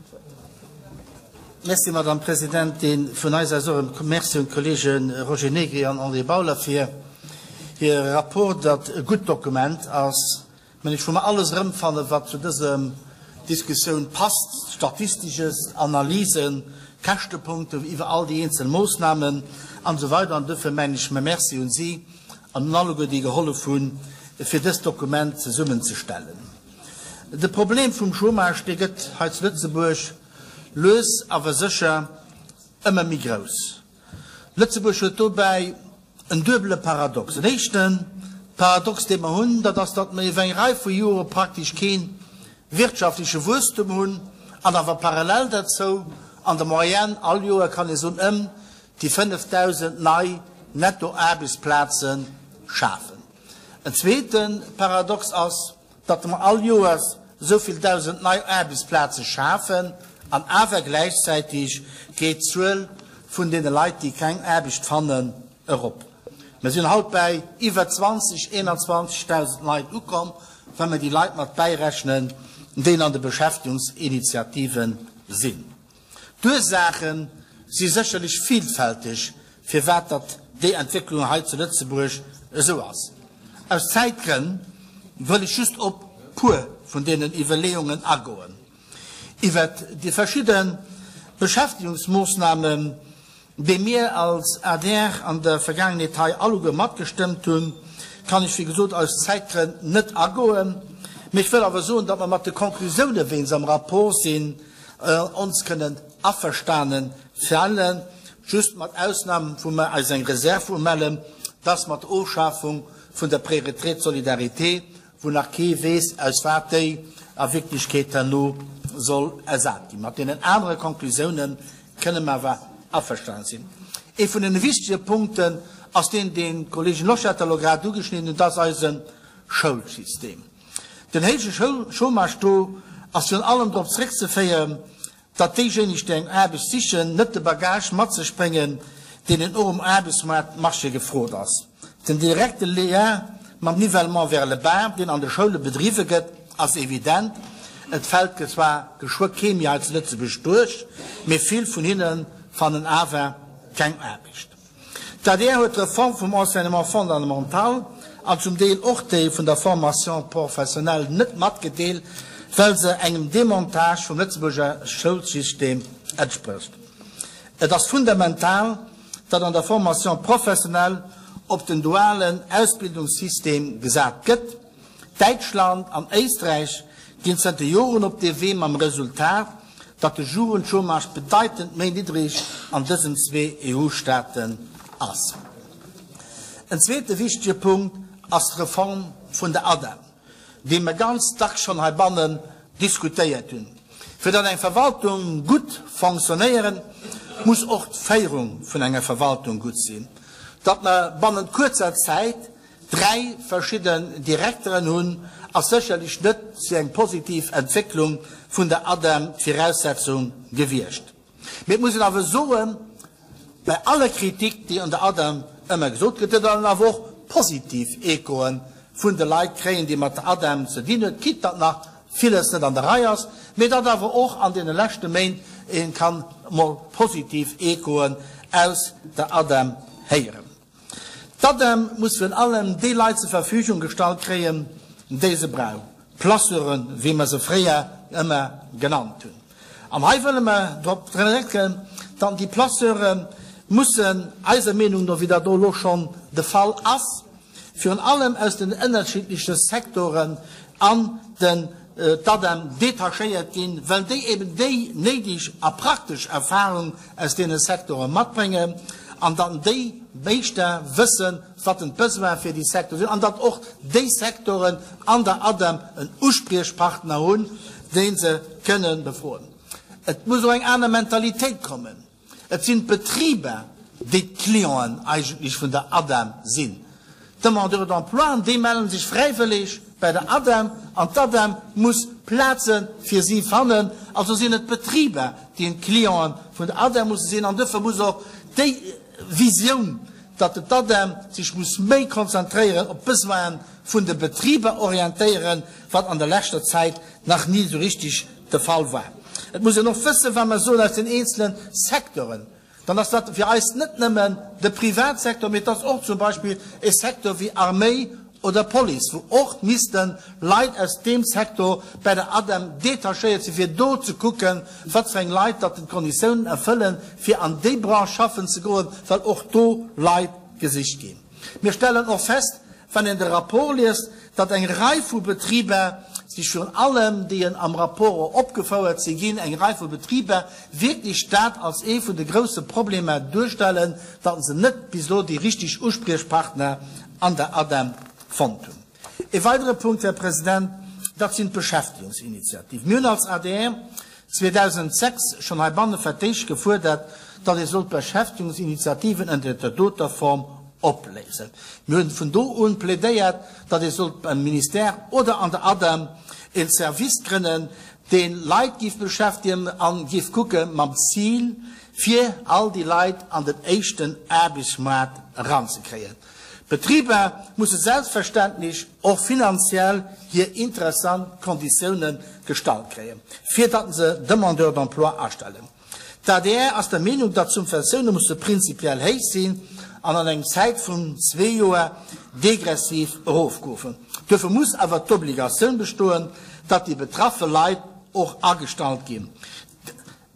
d'Wuert. Merci, Madame Presidentin. Vun eis aus och e Merci un d'Kollege Roger Negri an André Bauler fir hire Rapport, dat e gutt Dokument ass, mä ech wou mer alles erëmfannen, wat zu dëser Diskussioun passt, Statistesches, Analysen, Käschtepunkte iwwer all déi eenzel Moosnamen an esou weider. An duerfir mengen ech, Merci un si an un alleguer, déi gehollef hunn, fir dëst Dokument zesummenzestellen. De Problem vum Chômage, dee gëtt hei zu Lëtzebuerg lues awer sécher ëmmer méi grouss. Lëtzebuerg huet dobäi en duebele Paradox. En éischte Paradox, dee mer hunn, dat ass, datt mer iwwer eng Rei vu Jore praktesch kee wirtschaftleche Wuesstum hunn an awer parallel derzou an der Moyenne all Joer, kann ee soen, ëm déi 5.000 nei Nettoaarbechtsplaze schafen. En zweete Paradox ass, datt mer all Joers esou vill 1.000 nei Aarbechtsplaze schafen an awer gläichzäitig geet d'Zuel vun deene Leit, déi keng Aarbecht fannen, erop. Mer sinn haut bäi iwwer 20, 21.000 Leit ukomm, wa mer déi Leit mat bäirechnen, déi an de Beschäftigungsinitiative sinn. D'Ursaache si sécherlech vielfälteg, firwat datt déi Entwécklung hei zu Lëtzebuerg esou ass. Aus Zäitgrënn wëll ech just op puer vun deenen Iwwerleeungen agoen. Iwwert déi verschidde Beschäftigungsmoossnamen, déi mir als adr an der Vergaangenheet hei alleguer matgestëmmt hunn, kann ech, wéi gesot, aus Zäitgrënn net agoen. Mee ech wëll awer soen, datt mer mat de Konklusiounen, wéi se am Rapport sinn, ons kënnen averstane fellen, just mat Ausnam, wou mer eis eng Reserve umellen, dass mat der Ofschafung vun der Préretraite solidarité, wou nach kee weess, aus wat déi a Wierklechkeet herno soll ersat ginn. Mat deenen anere Konklusiounen kënne mer awer averstanen sinn. Ee vun den wichtege Punkten ass deen, deen d'Kolleegin Loschetter elo grad ugeschnidden huet, dat ass eise Schoulsystem. Den héije Chômage do ass virun allem drop zréckzeféieren, datt déijéineg, déi eng Aarbecht sichen, net de Bagage mat sech bréngen, deen en och um Aarbechtsmaart-Marché gefrot ass. Den direkte Lien mam Nivellement vers le bas, deen an de Schoule bedriwwe gëtt, ass evident. Et fält zwar geschwë kee méi hei zu Lëtzebuerg duerch, mee vill vun hinne fannen awer keng Aarbecht. D'adr huet d'Reform vum Enseignement fondamental an zum Deel och déi vun der Formation professionnelle net matgedeelt, well se engem Demontage vum Lëtzebuerger Schoulsystem entsprécht. Et ass fundamental, datt an der Formation professionnelle op den dualen Ausbildungssystem gesat gëtt. Däitschland an Éisträich ginn zënter Joren op dee Wee mam Resultat, datt de Jugendchômage bedeitend méi niddreg an dësen zwee EU-Staaten ass. En zweete wichtege Punkt ass d'Reform vun der ADEM, déi mer ganz dacks schonn heibannen diskutéiert hunn. Fir datt eng Verwaltung gutt fonctionnéieren, muss och d'Féierung vun enger Verwaltung gutt sinn. Datt mer bannent kuerzer Zäit 3 verschidden Direkteren hunn, ass sécherlech net fir eng positiv Entwécklung vun der ADEM d'Viraussetzung gewiescht. Mee et muss een awer soen, bei aller Kritik, déi un der ADEM ëmmer gesot gëtt, datt een awer och positiv Echoe vun de Leit kréien, déi mat der ADEM ze dinn huet, quitte datt nach villes net an der Rei ass, mee datt awer och an deene leschte Méint ee kann mol positiv Echoen aus der ADEM héieren. D'ADEM muss virun allem déi Leit zur Verfügung gestallt kréien, déi se brauch, Placeuren, wéi mer se fréier ëmmer genannt hunn. An hei wëlle mer drop drécken, datt déi Placeure mussen, eiser Meenung no, wéi dat och elo schonn de Fall ass, virun allem aus den ënnerschiddleche Sektoren an den d'ADEM detachéiert ginn, well déi eben déi néideg a praktesch Erfahrung aus deene Secteure matbréngen an datt déi éischter wëssen, wat den d'Besoin fir déi Secteure sinn an datt och déi Secteuren an der ADEM en Uspriechpartner hunn, dee se kënnen befroen. Et muss och eng aner Mentalitéit kommen. Et sinn d'Betriber, déi d'Clienten eigentlech vun der ADEM sinn. D'Demandeurs d'emploi, déi mellen sech fräiwëlleg bei der ADEM an d'ADEM muss Plaze fir si fannen. Also sinn et d'Betriber, déi d'Clienten vun der ADEM musse sinn. An duerfir muss och déi Visioun, datt d'ADEM sech muss méi konzentréieren op d'Besoine vun de Betriber orientéieren, wat an der leschter Zäit nach ni esou richtig de Fall war. Et muss een och wëssen, wa mer soen aus den eenzele Secteuren, dann ass dat fir eis net nëmmen de Privatsecteur, mee et ass och zum Beispill e Secteur wéi Arméi oder Police, wou och misste Leit aus deem Secteur bäi der ADEM detachéiert sinn, fir do ze kucken, wat fir eng Leit datt d'Konditiounen erfëllen, fir an déi Branche schaffen ze goen, well och do Leit gesicht ginn. Mir stellen och fest, wann een de Rapport liest, datt eng Rei vu Betriber sech virun allem, déi en am Rapport och opgefouert si ginn, eng Rei vu Betriber wierklech dat als ee vun de grouse Problemer duerstellen, datt se net bis elo déi richtig Uspriechpartner an der ADEM fonnt hunn. E weidere Punkt, Här President, dat sinn d'Beschäftigungsinitiativen. Mir hunn als adr 2006 schonn heibanne fir d'éischt gefuerdert, datt ee sollt d'Beschäftigungsinitiativen ënner der doter Form opléisen. Mir hunn vun do un plädéiert, datt ee sollt beim Ministère oder an der ADEM e Service grënnen, dee Leit géif beschäftegen a géif kucke mam Zil, fir all déi Leit an den éischten Aarbechtsmaart eranzekréien. D'Betriber musse selbstverständlech och finanziell hir interessant Konditioune gestallt kréien, fir datt se Demandeurs d'emploi astellen. D'adr ass der Meenung, datt d'Subventioune musse prinzipiell héich sinn an an engem Zäit vun zwee Joer degressiv erofgofen. Duerfir muss awer d'Obligatioun bestoen, datt déi betraffe Leit och agestallt ginn.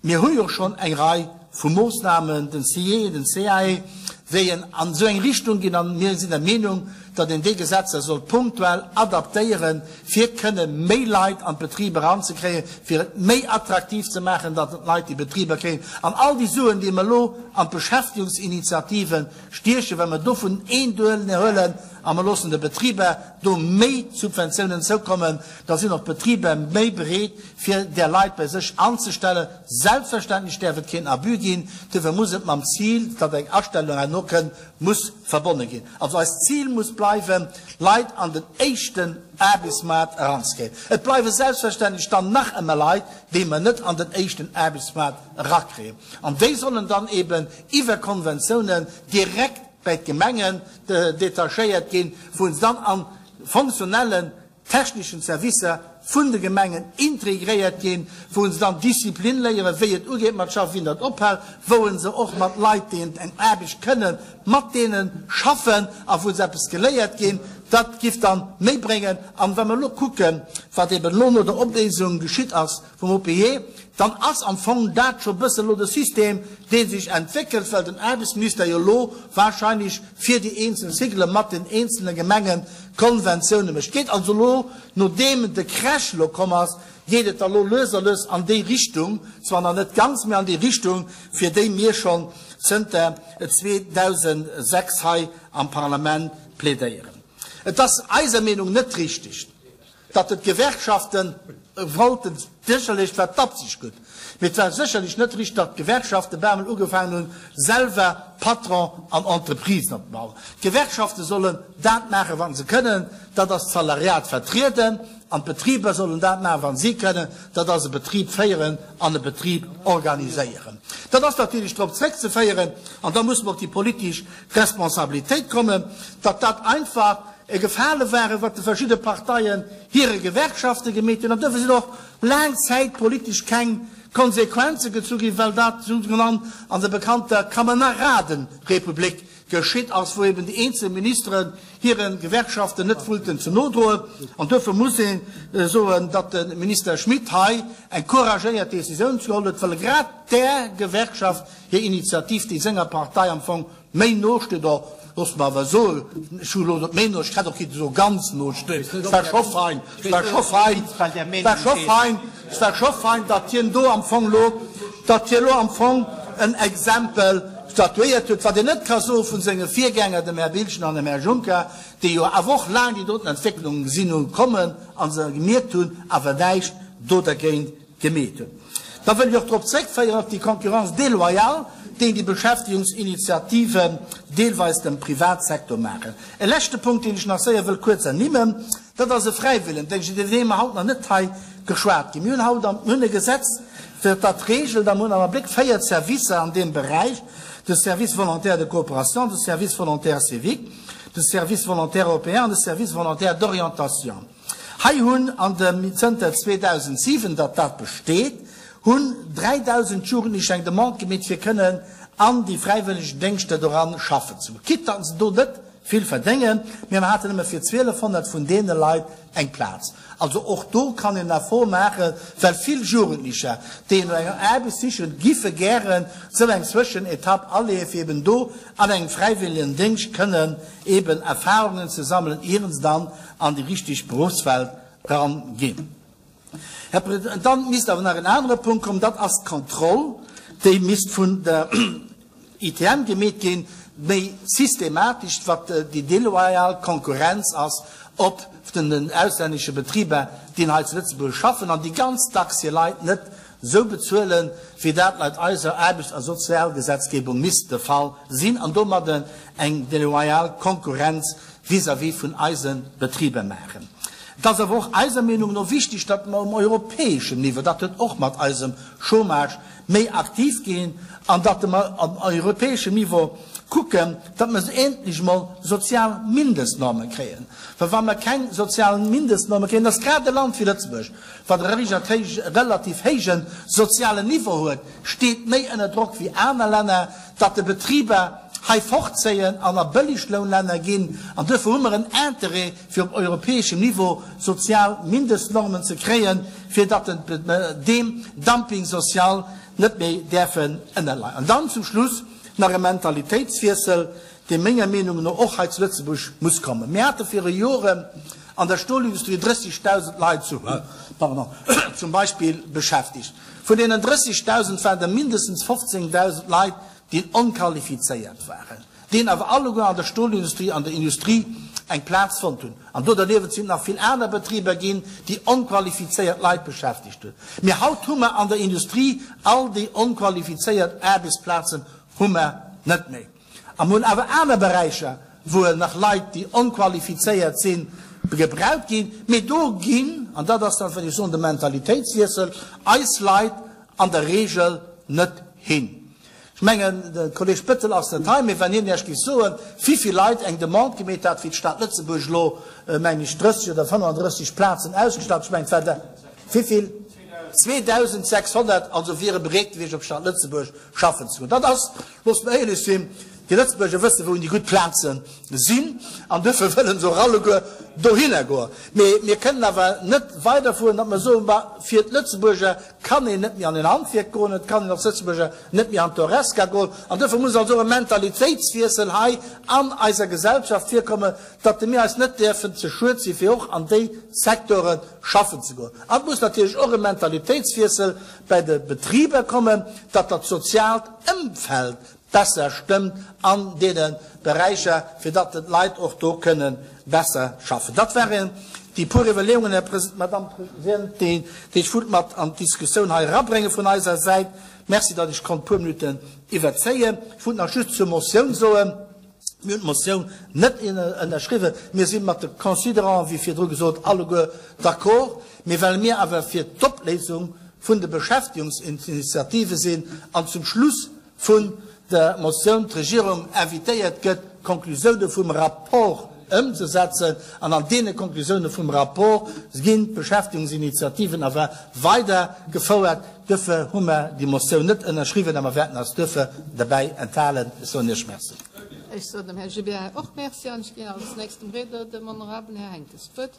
Mir hu jo schonn eng Rei vu Moossnamen, den CIE, den CAE, déi en an esou eng Richtung ginn, a mir sinn der Meenung, datt een déi Gesetzer sollt punktuell adaptéieren, fir kënne méi Leit an d'Betriber eranzekréien, fir et méi attraktiv ze maachen, datt d'Leit déi Betriber kréien. An all déi Suen, déi mer elo an d'Beschäftigungsinitiative stiechen, wa mer dovun een Duel huelen a mer loossen de Betriber do méi Subventiounen zoukommen, da sinn och d'Betriber méi bereet, fir där Leit bei sech anzestellen. Selbstverständlech däerf et keen Abus ginn, duerfir muss et mam Zil, datt eng Astellung herno kënn, muss verbonne ginn. Also eist Zil muss bleiwen, Leit an den éischten Aarbechtsmaart eranzekréien. Et bleiwe selbstverständlech dann nach ëmmer Leit, déi mer net an den éischten Aarbechtsmaart erakréien, an déi sollen dann eben iwwer Konventiounen direkt bäi d'Gemengen detachéiert ginn, wou se dann a fonctionnellen techneschen Servicer vun de Gemengen integréiert ginn, wou se dann Disziplin léieren, wéi et ugeet mat schaffen, wien dat ophält, wou se och mat Leit, déi eng Aarbecht kënnen, mat deene schaffen a wou se eppes geléiert ginn. Dat giff dann méi bréngen. An wa mer elo kucken, wat eben elo no der Opléisung geschitt ass vum OPE, dann ass am Fong dat scho bësse elo de System, dee sech entwéckelt, well den Aarbechtsminister jo elo wahrscheinlech fir déi eenzel Cyclë mat den eenzelne Gemengen Konventioune mécht. Geet also elo, nodeem de Crash elo komm ass, geet et da lo lues a lues an déi Richtung, zwar nach net ganz, mä an déi Richtung, fir déi mir schonn zënter 2006 hei am Parlament plädéieren. Et ass eiser Meenung net richtig, datt et d'Gewerkschaften wollten, sécherlech war d'Absicht gutt, mee et war sécherlech net richtig, datt d'Gewerkschaften bemol ugefaangen hunn, selwer Patron an Entreprisen opzebauen. D'Gewerkschafte sollen dat maachen, wat se kënnen, dat ass d'Salariat vertrieden, an d'Betriber sollen dat maachen, wat si kënnen, dat ass e Betrib féieren an e Betrib organiséieren. Dat ass natierlech drop zréckzeféieren, an da musse mer op déi politesch Responsabilitéit kommen, datt dat einfach e Gefale ware wat de verschidde Parteien hire Gewerkschafte gemeet hunn. An duerfir sinn och laang Zäit politesch keng Konsequenze gezu ginn, well dat sougenannt an der bekannter Kameradenrepublik geschitt ass, wou eben déi eenzel Ministeren hire Gewerkschaften net wollten ze no droen. An duerfir muss ee soen, datt de Minister Schmit hei eng couragéiert Décisioun geholl huet, well e grad där Gewerkschaft hir Initiativ, déi senger Partei am Fong Méi no steet och, loosse mer awer soen, ech hu elo net méi no, ech hätt och kinne soe ganz no steet, et war scho fein, et war scho fein, et war scho fein, et war scho fein, datt hien do am Fong elo, datt hie elo am Fong en Exempel statuéiert huet, wat een net ka soe vu senge Virgänger, dem Här Biltgen an dem Här Juncker, déi jo awer och laang déi doten Entwécklungen gesinn hu kommen a se gemierkt hunn, awer näischt do dergéint gemeet hunn. Da wëll ech och drop zréckféieren, op déi Concurrence déloyale, déi déi Beschäftigungsinitiativen deelweis dem Privatsektor maachen. E leschte Punkt, deen ech nach séier wëll kuerz ernimmen, dat ass e Fräiwillen-Déngscht, iwwer dee mer haut nach net hei geschwat ginn. Mir hunn haut am, mir hunn e Gesetz, dat dat regelt, a mir hunn am Abléck 4 Servicer an deem Beräich, de Service volontaire de coopération, de Service volontaire civique, de Service volontaire européen an de Service volontaire d'orientation. Hei hunn an dem, zënter 2007, datt dat besteet, Hunn 3.000 Jugendlecher eng Demande gemeet fir kënnen an déi fräiwëlleg Déngschter doran schaffen ze goen. Quitte datt se do net vill verdéngen, mee mer haten nëmme fir 1.200 vun deene Leit eng Plaz. Also och do kann een en Effort maachen, well vill Jugendlecher, déi no enger Aarbecht sichen, giffe gären esou eng Zwëschenetapp aleeën, fir eben do an engem fräiwëllegen Déngscht kënnen eben Erfahrungen ze sammelen, ieren se dann an déi richteg Beruffswelt eranginn. Här President, dann misst awer nach en anere Punkt kommen, dat ass d'Kontroll, déi misst vun der ITM gemeet ginn, méi systematesch, wat déi déloyal Konkurrenz ass op den auslännesche Betriber, déi hei zu Lëtzebuerg schaffen an déi ganz dacks hir Leit net esou bezuelen, wéi dat laut eiser Aarbechts a Sozialgesetzgebung misst de Fall sinn, an domadden eng déloyal Konkurrenz vis-à-vis vun eise Betriber maachen. Et ass awer och eiser Meenung no wichtig, datt mer um europäeschem Niveau, dat huet och mat eisem Chômage, méi aktiv ginn an datt mer um europäeschem Niveau kucken, datt mer endlech emol sozial Mindestnorme kréien. Well wa mer keng sozial Mindestnorme kréien, ass grad e Land wéi Lëtzebuerg, wat e relativ héije sozialen Niveau huet, steet méi ënner Drock wéi aner Länner, datt de Betriber hei fortzéien an a Bëlliglounlänner ginn. An duerfir hu mer en Interêt, fir op europäeschem Niveau sozial Mindestnormen ze kréien, fir datt deem Dumping social net méi däerfen ënnerleien. An dann zum Schluss nach e Mentalitéitswiessel, dee menger Meenung no och hei zu Lëtzebuerg muss kommen. Mir hate viru Joren an der Stolindustrie 30.000 Leit zum Beispill beschäftigt. Vun deenen 30.000 waren der mindestens 15.000 Leit, déi onqualifizéiert waren, déi awer alleguer an der Stolindustrie, an der Industrie eng Plaz fonnt hunn. An do derniewent sinn et nach vill aner Betriber ginn, déi onqualifizéiert Leit beschäftegt hunn. Mee haut hu mer an der Industrie all déi onqualifizéiert Aarbechtsplazen hu mer net méi. A mer hunn awer aner Beräicher, wou nach Leit, déi onqualifizéiert sinn, gebraucht ginn. Mee do ginn, an dat ass dann, wéi ech soen, de Mentalitéitswiessel, eis Leit an der Regel net hin. Ech mengen, de Kolleg Bettel ass net hei, mee wann hien Iech géif soen, wivill Leit eng Demande gemeet hat, wéi d'Stad Lëtzebuerg elo, mengen ech, 30 oder 35 Plazen ausgestallt, ech mengen, et war der, wivill? 2.600, also wiere bereet gewiescht, op d'Stad Lëtzebuerg schaffen ze goen. Dat ass, Loosst mer éierlech sinn, déi Lëtzebuerger wëssen, wou déi gutt Plaze sinn, an duerfir wëllen se och alleguer dohinner goen. Mee mir kënnen awer net weiderfueren, datt mer soen, Ma fir d'Lëtzebuerger kann een net méi an en Handwierk goen, et kann een als Lëtzebuerger net méi an d'Horesca goen. An duerfir muss also och e Mentalitéitswiessel hei an eiser Gesellschaft virkommen, datt mir eis net däerfen ze schued sinn, fir och an déi Secteure schaffen ze goen. An et muss natierlech och e Mentalitéitswiessel bäi de Betriber kommen, datt dat soziaalt Ëmfeld besser stëmmt an deene Beräicher, fir datt d'Leit och do kënne besser schaffen. Dat waren déi puer Iwwerleeungen, Här President, Madame Presidentin, déi ech wollt mat an d'Diskussioun hei erabrénge vun eiser Säit. Merci, datt ech konnt e puer Minutten iwwerzéien. Ech wollt nach just zur Motioun soen, Mir hunn d'Motioun net ënnerschriwwen. Mir si mat de Considérants, wéi virdru gesot, alleguer d'accord. Mee well mir awer fir d'Opléisung vun de Beschäftigungsinitiative sinn an zum Schluss vun der Motioun d'Regierung invitéiert gëtt, d'Konklusioune vum Rapport ëmzesetzen, an an deene Konklusioune vum Rapport ginn d'Beschäftigungsinitiativen awer weidergefouert, duerfir hu mer déi Motioun net ënnerschriwwen a mer wäerten eis duerfir derbäi enthalen. Ech soen Iech Merci. Ech soen dem Här Gibéryen och Merci an ech ginn als nächstem Riedner dem honorabelen Här Henckes d'Wuert.